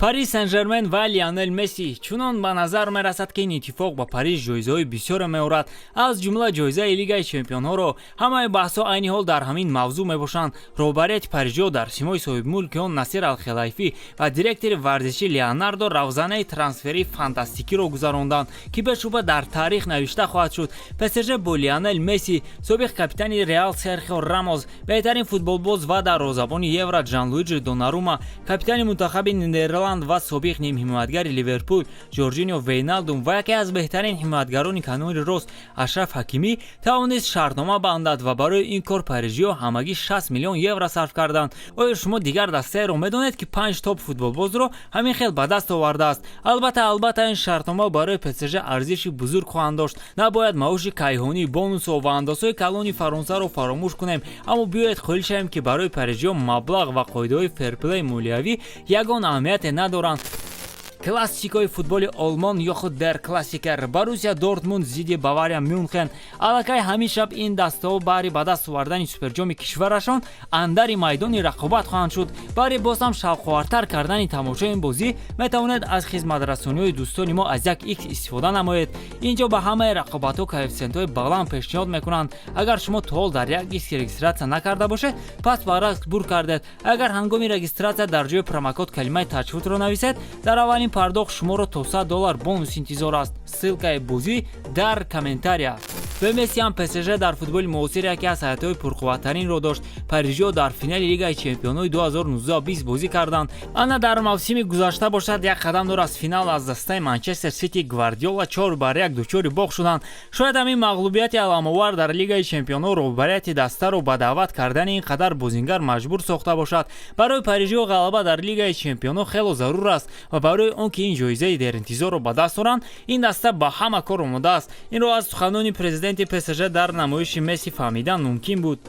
Париж Сен-Жермен ва Лионел Месси. Чунон ба назар мерасад, ки ин иттифоқ ба Париж ҷоизаҳои бисёре меорад, аз ҷумла ҷоизаи Лигаи чемпионҳоро. Ҳамаи баҳсҳо айни ҳол дар ҳамин мавзӯъ мебошанд. Роҳбарияти парижиҳо дар симои соҳибмулки он Насир Алхелайфӣ ва директори варзишӣ Леонардо равзанаи трансферии фантастикиро гузаронданд, ки бешубҳа дар таърих навишта хоҳад шуд. ПСЖ бо Лионел Месси, собиқ капитани Реал Серхио Рамос, беҳтарин футболбоз ва дарвозабони Евро Ҷанлуиҷи Донарума, капитани мунтахаби Нидерланд ва собиқ нимҳимоятгари Ливерпул Ҷорҷинио Вейналдум ва яке аз беҳтарин ҳимоятгарони канори рост Ашраф Ҳакимӣ тавонист шартнома бандад ва барои ин кор парижиҳо ҳамагӣ 60 миллион евро сарф карданд. Оё шумо дигар дастаеро медонед, ки панҷ топ футболбозро ҳамин хел ба даст овардааст? Албатта, албатта, ин шартнома барои ПСЖ арзиши бузург хоҳанд дошт. Набояд маоши кайҳонӣ, бонусҳо ва андозҳои калони Фаронсаро фаромӯш кунем, аммо биёед қоил шавем, ки барои парижиҳо маблағ ва қоидаҳои ферплей молиявӣ ягон аҳамияте надоранд. Классикои футболи Олмон ё худ дер Классикер: Боруссия Дортмунд зидди Бавария Мюнхен. Аллакай ҳамин шаб ин дастаҳо баҳри ба даст овардани суперҷоми кишварашон андари майдони рақобат хоҳанд шуд. Баҳри боз ҳам шавқовартар кардани тамошои ин бозӣ метавонед аз хизматрасониҳои дӯстони мо аз як икс истифода намоед. Ин ҷо ба ҳамаи рақобатҳо коэффисиентҳои баланд пешниҳод мекунанд. Агар шумо то ҳол дар як икс регистратсия накарда бошед, пас баръакс бур кардед. Агар ҳангоми регистратсия дар ҷои промокод калимаи тачфутро нависед, дар аввалин пардохт шуморо то 100 доллар бонус интизор аст. Ссылкаи бозӣ дар комментария. Бе Месси ҳам ПСЖ дар футболи муосир яке аз ҳайатҳои пурқувваттаринро дошт. Парижиҳо дар финали Лигаи чемпионҳои 2019-20 бозӣ карданд. Ана дар мавсими гузашта бошад, як қадам дур аз финал аз дастаи Манчестер Сити Гвардиола 4-1 дучори бохт шуданд. Шояд ҳамин мағлубияти аламовар дар Лигаи чемпионҳо роҳбарияти дастаро ба даъват кардани ин қадар бозингар маҷбур сохта бошад. Барои парижиҳо ғалаба дар Лигаи чемпионҳо хело зарур аст ва барои он ки ин ҷоизаи деринтизорро ба даст оранд, ин даста ба ҳама кор омода аст. Инро аз суханони президенти ПСЖ дар намоиши Месси фаҳмидан мумкин буд.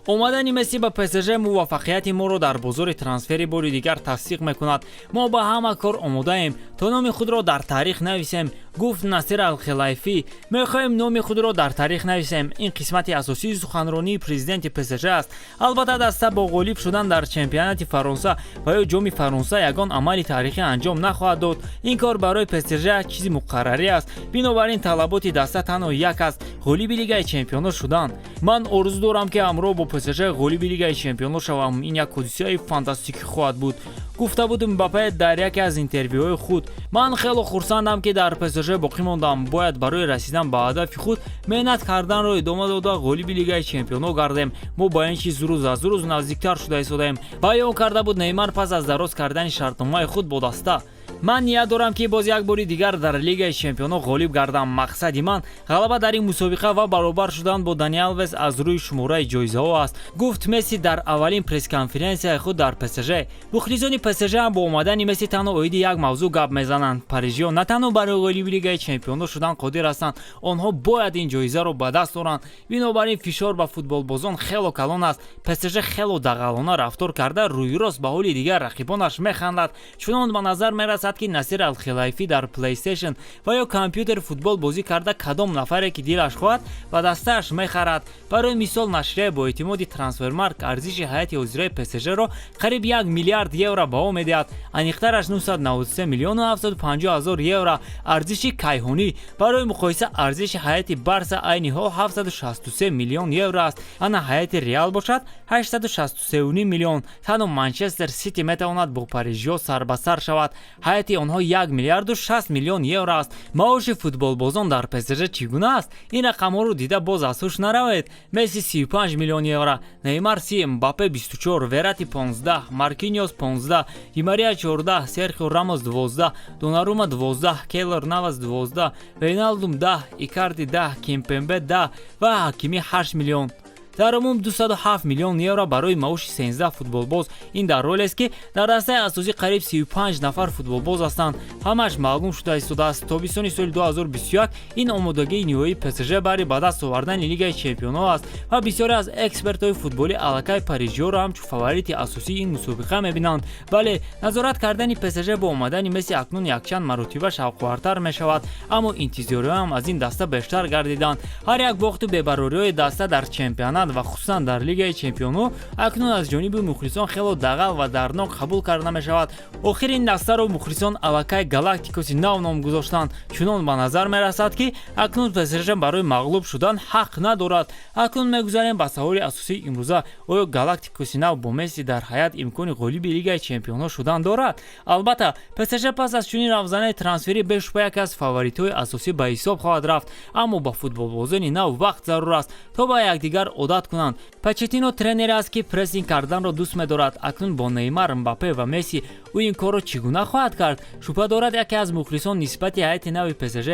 Омадани Месси ба ПСЖ муваффақияти моро дар бозори трансфери бори дигар тасдиқ мекунад. Мо ба ҳама кор омодаем, то номи худро дар таърих нависем, гуфт Насир Алхелайфӣ. Мехоҳем номи худро дар таърих нависем. Ин қисмати асосии суханронии президенти ПСЖ аст. Албатта, даста бо ғолиб шудан дар чемпионати Фаронса ва ё Ҷоми Фаронса ягон амали таърихӣ анҷом нахоҳад дод. Ин кор барои ПСЖ чизи муқаррарӣ аст. Бинобар ин талаботи даста танҳо як аст: ғолиби Лигаи чемпионҳо шудан. Ман орзу дорам, ки ҳамроҳ бо ПСЖ ғолиби Лигаи чемпионҳо шавам. Ин як ҳодисаи фантастикӣ хоҳад буд, гуфта буд Мбаппе дар яке аз интервюҳои худ. Ман хело хурсандам, ки дар ПСЖ боқӣ мондам. Бояд барои расидан ба ҳадафи худ меҳнат карданро идома дода, ғолиби Лигаи чемпионҳо гардем. Мо ба ин чиз рӯз аз рӯз наздиктар шуда истодаем, баён карда буд Неймар пас аз дароз кардани шартномаи худ бо даста. Ман ният дорам, ки боз як бори дигар дар Лигаи чемпионҳо ғолиб гардам. Мақсади ман ғалаба дар ин мусобиқа ва баробар шудан бо Дани Алвес аз рӯи шумораи ҷоизаҳо аст, гуфт Месси дар аввалин пресс-конференсияи худ дар ПСЖ. Мухлисони ПСЖ ҳам бо омадани Месси танҳо оиди як мавзӯъ гап мезананд. Парижиҳо на танҳо барои ғолиби Лигаи чемпионҳо шудан қодир ҳастанд, онҳо бояд ин ҷоизаро ба даст оранд. Бинобар ин фишор ба футболбозон хело калон аст. ПСЖ хело дағалона рафтор карда, рӯйрост ба ҳоли дигар рақибонаш механдад. Чунон ба назар мерасад, ки Насир Алхилайфӣ дар Плейстейшн ва ё компютер футбол бозӣ карда, кадом нафаре ки дилаш хоҳад, ба дастааш мехарад. Барои мисол, нашрияи боэътимоди Трансфермарк арзиши ҳайати ҳозираи ПСЖ-ро қариб 1 миллиард евро баҳо медиҳад, аниқтараш 993 миллиону 750 ҳазор евро арзиши кайҳонӣ. Барои муқоиса, арзиши ҳайати Барса айни ҳол 763 миллион евро аст. Ана ҳайати Реал бошад, 863 миллион. Танҳо Манчестер Сити метавонад бо парижиҳо сарбасар шавад. Ҳайати онҳо 1 миллиарду 60 миллион евро аст. Маоши футболбозон дар ПСЖ чӣ гуна аст? Ин рақамҳоро дида боз аз ҳуш наравед. Месси 35 миллион евро, Неймар 30, Мбаппе 24, Верати 15, Маркиниос 15, Ди Мария 14, Серхио Рамос 12, Донарума 12, Кейлор Навас 12, Вейналдум 10, Икарди 10, Кимпембе 10 ва Ҳакими 8 миллион. Дар умум 207 миллион евро барои маоши 13 футболбоз. Ин дар ҳолест, ки дар дастаи асосӣ қариб 35 нафар футболбоз ҳастанд. Ҳамааш маълум шуда истодааст. Тобистони соли 2021 ин омодагии ниҳоии ПСЖ баҳри ба даст овардани Лигаи чемпионҳо аст ва бисёре аз экспертҳои футболӣ аллакай парижиҳоро ҳамчун фаворити асосии ин мусобиқа мебинанд. Бале, назорат кардани ПСЖ бо омадани Месси акнун якчанд маротиба шавқовартар мешавад, аммо интизориҳоам аз ин даста бештар гардиданд. Ҳар як бохту бебарориҳои даста дар чемпионат мекунад ва хусусан дар Лигаи чемпионҳо, акнун аз ҷониби мухлисон хело дағал ва дарднок қабул карда мешавад. Охир ин дастаро мухлисон аллакай Галактикоси нав ном гузоштанд. Чунон ба назар мерасад, ки акнун ПСЖ барои мағлуб шудан ҳақ надорад. Акнун мегузарем ба саволи асосии имрӯза: оё Галактикоси нав бо Месси дар ҳайат имкони ғолиби Лигаи чемпионҳо шудан дорад? Албатта, ПСЖ пас аз чунин равзанаи трансферӣ бешубҳа яке аз фаворитҳои асосӣ ба ҳисоб хоҳад рафт, аммо ба футболбозони нав вақт зарур аст, то ба якдигар одат кунанд. Почеттино тренере аст, ки прессинг карданро дӯст медорад. Акнун бо Неймар, Мбаппе ва Месси ӯ ин корро чӣ гуна хоҳад кард? Шубҳа дорад яке аз мухлисон нисбати ҳайати нави ПСЖ.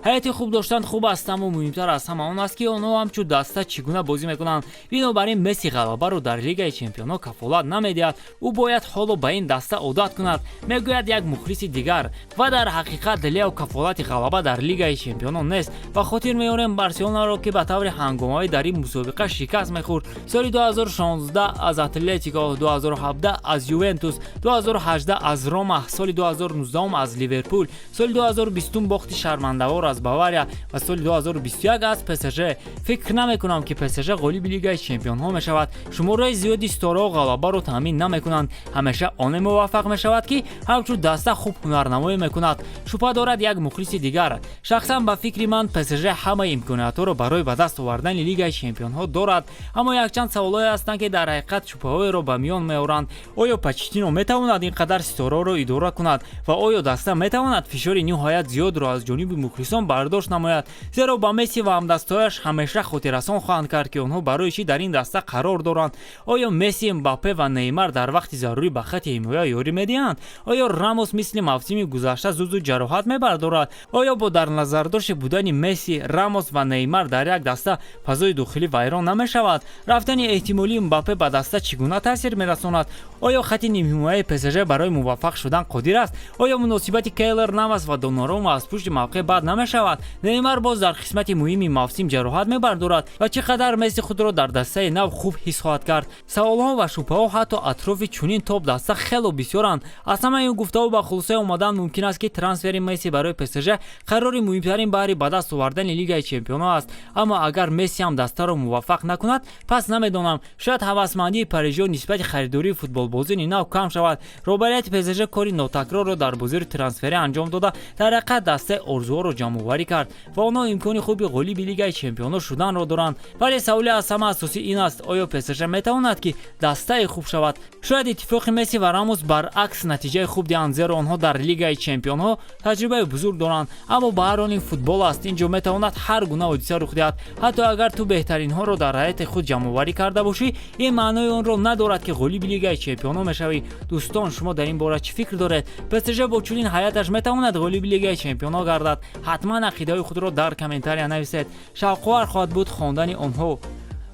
Ҳайати хуб доштан хуб аст, аммо муҳимтар аз ҳама он аст, ки онҳо ҳамчун даста чӣ гуна бозӣ мекунанд. Бинобар ин Месси ғалабаро дар Лигаи чемпионҳо кафолат намедиҳад. Ӯ бояд ҳоло ба ин даста одат кунад, мегӯяд як мухлиси дигар. Ва дар ҳақиқат Лео кафолати ғалаба дар Лигаи чемпионон нест. Ба хотир меорем Барселонаро, ки ба таври ҳангомавӣ дар ин мусобиқа шикаст мехӯрд: соли 2016 аз Атлетико, 2017 аз Ювентус, 2018 аз Рома, соли 2019 аз Ливерпул, соли 2020 бохти шармандавор аз Бавария ва соли 2021 аз ПСЖ. Фикр намекунам, ки ПСЖ ғолиби Лигаи чемпионҳо мешавад. Шумораи зиёди ситораҳо ғалабаро таъмин намекунанд. Ҳамеша оне муваффақ мешавад, ки ҳамчун даста хуб ҳунарнамоӣ мекунад, шубҳа дорад як мухлиси дигар. Шахсан, ба фикри ман, ПСЖ ҳамаи имкониятҳоро барои ба даст овардани Лигаи чемпионҳо дорад, аммо якчанд саволҳое ҳастанд, ки дар ҳақиқат шубҳаҳоеро ба миён меоранд. Оё Почеттино метавонад ин қадар ситораҳоро идора кунад ва оё даста метавонад фишори ниҳоят зиёдро аз ҷониби мухлисон бардошт намояд? Зеро ба Месси ва ҳамдастояш ҳамеша хотиррасон хоҳанд кард, ки онҳо барои чӣ дар ин даста қарор доранд. Оё Месси, Мбаппе ва Неймар дар вақти зарурӣ ба хати ҳимоя ёрӣ медиҳанд? Оё Рамос мисли мавсими гузашта зуд-зуд ҷароҳат мебардорад? Оё бо дар назардошти будани Месси, Рамос ва Неймар дар як даста фазои дохилӣ вайрон намешавад? Рафтани эҳтимолии Мбаппе ба даста чӣ гуна таъсир мерасонад? Оё хати нимҳимояи ПСЖ барои муваффақ шудан қодир аст? Оё муносибати Кейлор Навас ва Доннарума аз пушти мавқеъ бад намешавад? Неймар боз дар қисмати муҳими мавсим ҷароҳат мебардорад ва чӣ қадар Месси худро дар дастаи нав хуб ҳис хоҳад кард? Саволҳо ва шубҳаҳо ҳатто атрофи чунин топ даста хело бисёранд. Аз ҳамаи ин гуфтаҳо ба хулосае омадан мумкин аст, ки трансфери Месси барои ПСЖ қарори муҳимтарин баҳри ба даст овардани Лигаи чемпионҳо аст. Аммо агар Месси ҳам дастаро муваффақ накунад, пас намедонам, шояд ҳавасмандии парижиҳо нисбати харидории футболбозони нав кам шавад. Роҳбарияти ПСЖ кори нотакрорро дар бозори трансферӣ анҷом дода, дар ҳақиқат дастаи орзуҳоро ҷамъоварӣ кард ва онҳо имкони хуби ғолиби Лигаи чемпионҳо шуданро доранд. Вале саволи аз ҳама асосӣ ин аст: оё ПСЖ метавонад, ки дастаи хуб шавад? Шояд иттифоқи Месси ва Рамос баръакс натиҷаи хуб диҳанд, зеро онҳо дар Лигаи чемпионҳо таҷрибаи бузург доранд. Аммо ба ҳар ҳол ин футбол аст. Ин ҷо метавонад ҳар гуна ҳодиса рух диҳад. Ҳатто агар ту беҳтаринҳоро дар ҳайати худ ҷамъоварӣ карда бошӣ, ин маънои онро надорад, ки ғолиби Лигаи чемпионҳо мешавӣ. Дӯстон, шумо дар ин бора чӣ фикр доред? ПСЖ бо чунин ҳайаташ метавонад ғолиби Лигаи чемпионҳо гардад? Ҳатман ақидаҳои худро дар комментария нависед, шавқовар хоҳад буд хондани онҳо.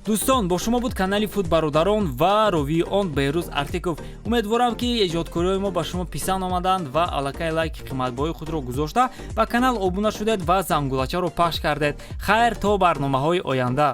Дӯстон, бо шумо буд канали Фут Бародарон ва ровии он Беҳрӯз Артиков. Умедворам, ки эҷодкориҳои мо ба шумо писанд омаданд ва аллакай лайки қиматбоҳои худро гузошта, ба канал обуна шудед ва зангулачаро пахш кардед. Хайр, то барномаҳои оянда.